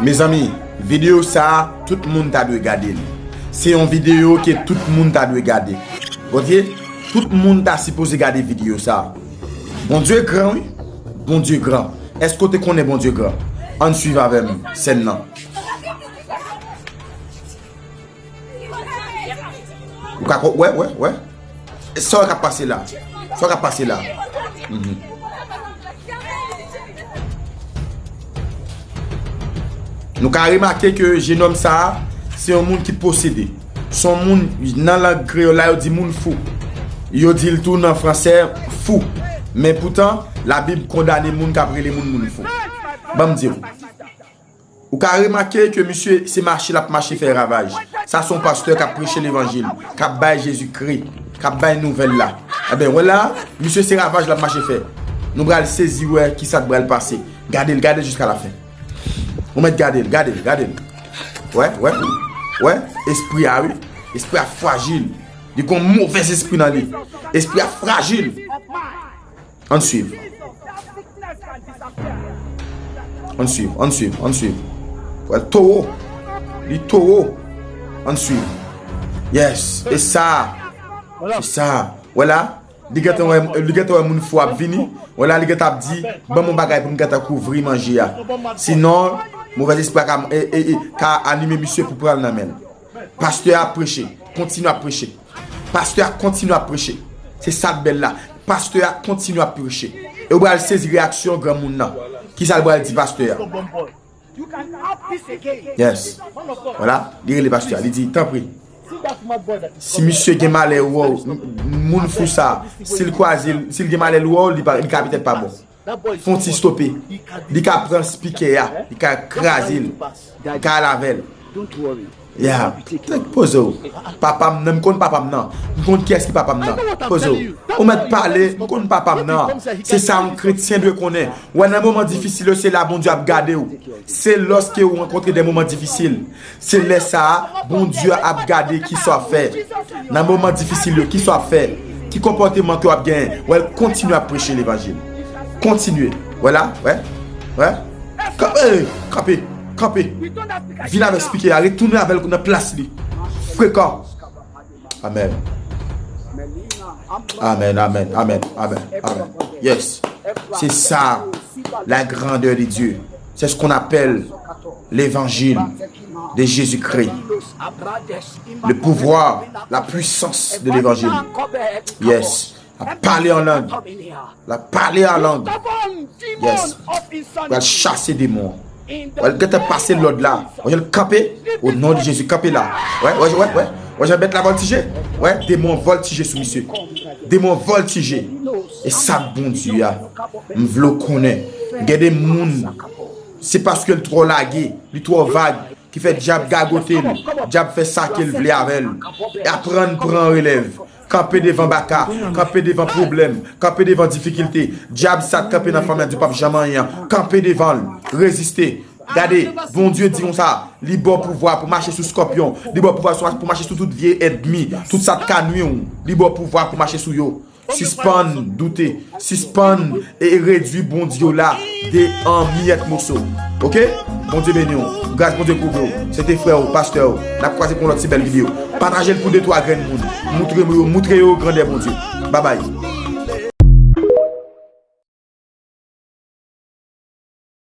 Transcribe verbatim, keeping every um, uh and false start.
Mezanmi, videyo sa a, tout moun ta dwe gade l. Se yon videyo ke tout moun ta dwe gade. Oke? Tout moun ta sipoze gade videyo sa a. Bondye gran, wi. Bondye gran. Èske w te konnen Bondye gran? Ann swiv avè m sèn nan. Ou ka ko-, wè, wè, wè. Sa w ka pase la. Sa w ka pase la. Mhm. Nou ka remake ke jenòm sa a, se yon moun ki posede. Se yon moun, nan lang kreyòl la, yo di moun fou. Yo di l tou nan fransè, fou. Men poutan, Labib kondane moun k ap rele moun moun fou. Ban m di w. Ou ka remake ke misye se mache l ap mache fè ravaj. Sa se yon pastè k ap preche levanjil, k ap bay Jezikri, k ap bay nouvèl la. Enben, wè la, misye se ravaj l ap mache fè. Nou pral sezi wè kisa k pral pase. Gade l, gade l jiska lafen. Ou mèt gade l, gade l, gade l. Wè, wè, wè, espri a wi. Espri a frajil. Li gon movèz espri nan li. Espri a frajil. Ann swiv. Ann swiv, ann swiv, ann swiv. Wè, towo. Li towo. Ann swiv. Yes. E sa. E sa. Wè la. Li gentan wè, li gentan wè moun fou ap vini. Wè la, li gentan ap di, ban m yon bagay pou m gentan kouvri manje a. Sinon, movèz espri a ka, e, e, e, ka anime misye pou pran l nan men l. Pastè a ap preche. Kontinye ap preche. Pastè a kontinye ap preche. Se sa k bèl la. Pastè a kontinye ap preche. E ou pral sezi reyaksyon granmoun nan. Kisa l pral di pastè a? Yes. Vwala, li rele pastè a. Li di, tanpri. Si misye gen malè wè w, m-, moun fou sa, si l kwaze l, si l gen malè l wè w, li pa, li ka petèt pa bon. Fon ti stope. Li ka pran spikè a, li ka kraze l, li ka al avè l. Ya. Tank poze w. Papa m nan, m konn papa m nan. M konn kiyès ki papa m nan. Poze w. Ou mèt pale, m konn papa m nan. Se sa yon kretyen dwe konnen. Wè, nan moman difisil yo, se la Bondye ap gade w. Se lòske ou rankontre de moman difisil. Se lè sa a, Bondye ap gade kisa w ap fè. Nan moman difisil yo, kisa w ap fè? Ki konpòteman ke w ap genyen? Wè, kontinye ap preche levanjil. Kontinye. Wè la, wè. Wè. Kanpe, kanpe, kanpe. Vin avèk spikè a, retounen avè l nan plas li. Frekan. Amèn. Amèn, amèn, amèn, amèn, amèn. Yes. C'est ça, la grandeur de Dieu. C'est ce qu'on appelle l'évangile de Jésus-Christ. Le pouvoir, la puissance de l'évangile. Yes. L ap pale an lang. L ap pale an lang. Yes. Pral chase demon. Wè, l gentan pase lòd la. Wè, l kanpe. O non de Jezi, kanpe la. Wè, wè, wè, wè. Wè, jan bèt la vòltije. Wè, demon vòltije sou misye. Demon vòltije. E sa k Bondye a. M vle w konnen. Gen de moun, se paske l twò lage, li twò vag, ki fè dyab gagote l, dyab fè sa ke l vle avè l. Aprann pran relèv. Kanpe devan baka, kanpe devan pwoblèm, kanpe devan difikilte. Dyab sa k kanpe nan fanmi a, di w p ap janm anyen an. Kanpe devan l, reziste. Gade, Bondye di konsa, li ba w pouvwa pou mache sou skòpyon, li ba w pouvwa sou, pou mache sou tout vye ènmi, tout sa k ka nwi w, li ba w pouvwa pou mache sou yo. Sispann doute, sispann e redui Bondye w la de an miyèt moso. Oke? Bondye beni w. Gras Bondye kouvri w. Se te frè w, pastè w. N ap kwaze pou yon lòt ti bèl videyo. Pataje l pou de twa grenn moun. Moutre yo, moutre yo grandè Bondye. Babay.